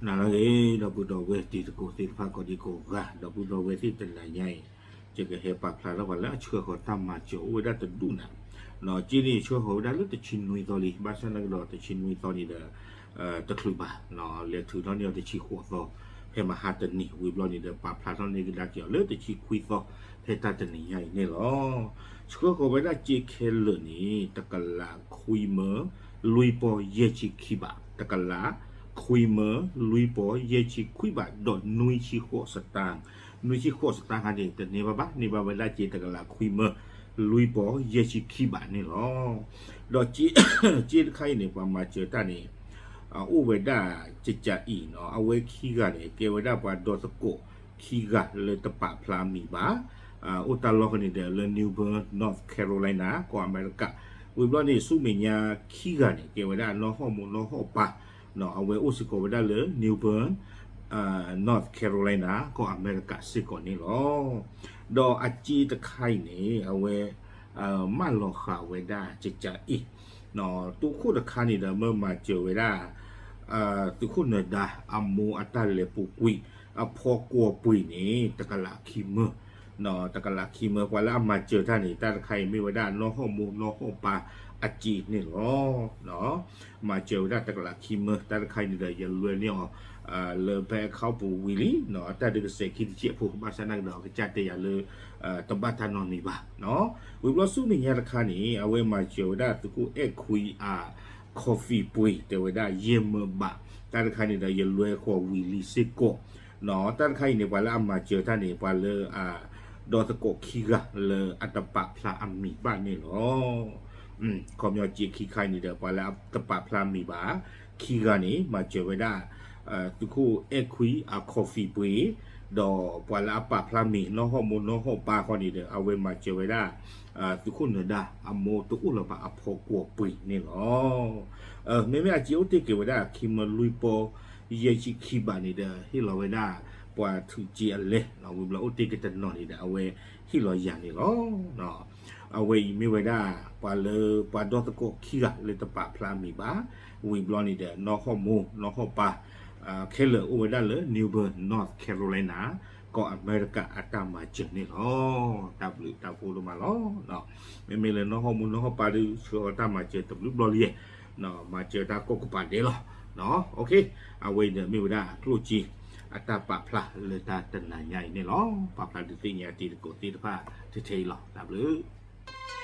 နၤလၢအဂ့ၤ ဒီပုၢ်ဒီဝဲၢ်တံၤသကိးသ့ၣ်တဖၣ်ကိးဒံကိးဂၤ ဒီပုၢ်ဒီဝဲၢ်သ့ၣ်တနၤညါအံၤ ယကဟဲပာ်ဖျါထီၣ်ပှၤလၢအဆှၢဃီၤတၢ်မၤစၢၤအိၣ်ဝဲဒၣ်တဒူၣ်နၤ, က့န့ၣ်ဆှၢဃီၤဝဲဒၣ်လၢတဆံနွံသီလံ ဘၣ်ဆၣ်သနာ်က့ဒီးတဆံနွံသီန့ၣ်ဒီး တချုးဘၣ်, လဲၤထုးထီၣ်န့ၢ်အီၤတဆံဃိးသီ ဖဲမဟါတနံၤ ဝံၤဘျီန့ၣ်ဒီး ပာ်ဖျါထီၣ်န့ၢ်ကဒါက့ၤအီၤလၢတဆံခွံသီ ဖဲတၢ်တနံၤညါအံၤန့ၣ်လီၤ. ဆှၢဃီၤဝဲဒၣ်စ့ခဲလၢာ်န့ၣ် တကလးခွံမၢ လွံၢ်ပီၢ်ယဲၢ်ဆံခံဘး, တကလးခွံမၢ လွံၢ်ပီၢ်ယဲၢ်ဆံခွံဘး ဒီးနွံဆံဃိးစတၢၣ်, နွံဆံဃိးစတၢၣ်ခါန့ၣ် တန့ၢ်ဘၣ်ဘၣ် န့ၢ်ဘၣ်ဝဲဒၣ်စ့တကလးခွံမၢ လွံၢ်ပီၢ်ယဲၢ်ဆံခံဘးန့ၣ်လီၤ. ဒီးစ့တခါအံၤန့ၣ် ပှၤမၤစၢၤတၢ်န့ၣ် အိၣ်ဝဲဒၣ်ကကးအံၤနီၤ အဝဲခံဂၤန့ၣ် ကဲဝဲဒၣ်ပှၤဒီသကိးခံဂၤလၢတပာ်ဖျါအမံၤဘၣ်, အိၣ်တၢ်လီၢ်န့ၣ်ဒီးလၢ New Bern, North Carolina ကီၢ်အမဲရကၤ, ဝံၤဘျီန့ၣ် ဆူမဲာ်ညါခံဂၤန့ၣ် ကဲဝဲဒၣ်နီၢ်ဟီၣ်မိၢ်နီၢ်ဟီၣ်ပၢ်, အဝဲအိၣ်စ့ၢ်ကီးဝဲဒၣ်လၢ New Bern, North Carolina ကီၢ်အမဲရကၤစ့ၢ်ကီးန့ၣ်လီၤ. ဒီးအစ့တခါအံၤန့ၣ် အဝဲ မၢလီၤဃာ်ဝဲဒၣ်ကကးအံၤ, သုးခိၣ်တခါန့ၣ်ဒီး မၢမၤစၢၤဝဲဒၣ် သုးခိၣ်နၢၤဒါအမိၢ်အတၢ်လဲၤပူၤကွံာ် အဖီကွီၢ်ပှ့ၤန့ၣ် တကလးခံမၢ, တကလးခံမၢ ပှၤလၢအမၤစၢၤတၢ်န့ၣ် တၢ်တခါအံၤမ့ၢ်ဝဲဒၣ်နီၢ်ဟီၣ်မိၢ်နီၢ်ဟီၣ်ပၢ်အစ့န့ၣ်လီၤ. မၤစၢၤဝဲဒၣ်တကလးခံမၢ တၢ်တခါအံၤန့ၣ်ဒီး ယလဲၤန့ၢ်အီၤ လၢ bank account ပူၤဝံၤလံ, တၢ်ဒုးကစဲးခံတစဲးဖိ ဘၣ်ဆၣ်သနာ်က့ဒီး အကစၢ်တဲယၤလၢ တဘၣ်တၢ်နီတမံၤဘၣ်. ဝံၤဘျီဆူမဲာ်ညါတခါန့ၣ် အဝဲမၤစၢၤဝဲဒၣ်သုးခိၣ်အဲၣ်ခွံအ coffee ပှ့ၤ တဲဝဲဒၣ်ယဲၢ်မၢဘး, တၢ်တခါန့ၣ်ဒီး ယလဲၤဃီၤဝံၤလံစ့ၢ်ကီး, တၢ်တခါအံၤန့ၣ် ပှၤလၢအမၤစၢၤတၢ်န့ၣ် ပှၤလၢအ ဒီသကိးခံဂၤလၢအတပာ်ဖျါအမံၤဘၣ်န့ၣ်လီၤ. ခီပညီစ့ခံခါအံၤန့ၣ်ဒီး ပှၤလၢအတပာ်ဖျါမံၤဘၣ် ခံဂၤန့ၣ် မၤစၢၤဝဲဒၣ် သုးခိၣ်အဲၣ်ခွံအ coffee ပှ့ၤ, ဒီးပှၤလၢအပာ်ဖျါမံၤ နီၢ်ဟီၣ်မိၢ်နီၢ်ဟီၣ်ပၢ်ဃီန့ၣ်ဒီး အဝဲမၤစၢၤဝဲဒၣ် သုးခိၣ်နၢၤဒါအမိၢ်တအိၣ်လၢၤဘၣ်အဖီကွီၢ်ပှ့ၤန့ၣ်လီၤ. မ့မ့ၢ်အစ့အိၣ်တ့ၢ်က့ၤဝဲဒၣ်ခံမၢလွံၢ်ပီၢ်ယဲၢ်ဆံခံဘးန့ၣ်ဒီး ဟ့ၣ်လီၤဝဲဒၣ် ပှၤထုးစ့အလဲ, ဝံၤဘျီအိၣ်တ့ၢ်က့ၤတနီၤန့ၣ်ဒီး အဝဲဟ့ၣ်လီၤယၤန့ၣ်လီၤ. အဝဲအံၤမ့ၢ်ဝဲဒၣ် ပှၤလၢပှၤဒီသကိးခံဂၤလၢတပာ်ဖျါမံၤဘၣ်, ဝံၤဘျီန့ၣ်ဒီး နီၢ်ဟီၣ်မိၢ်နီၢ်ဟီၣ်ပၢ် ခဲလၢာ်အိၣ်ဝဲဒၣ်လၢ New Bern, North Carolina ကီၢ်အမဲရကၤအတၢ်မၤစၢၤန့ၣ်လီၤ. တၢ်ဘျုးတၢ်ဖှိၣ်ဒိၣ်မးလီၤ. မ့မ့ၢ်လၢနီၢ်ဟီၣ်မိၢ်နီၢ်ဟီၣ်ပၢ်ဒုး ဆှၢအီၤတၢ်မၤစၢၤတဘျုးဘျီလံ, မၤစၢၤတၢ်ကိးကပၤဒဲးလီၤ. အဝဲအံၤဒီးမ့ၢ်ဝဲဒၣ်ကျိၣ်စ့ အတၢ်ပာ်ဖျါလၢတၢ်တနၤညါအံၤန့ၣ်လီၤ. ပာ်ဖျါဒုးသ့ၣ်ညါတံၤသကိးသ့ၣ်တဖၣ်ထဲထဲအံၤလီၤ. တၢ်ဘျုး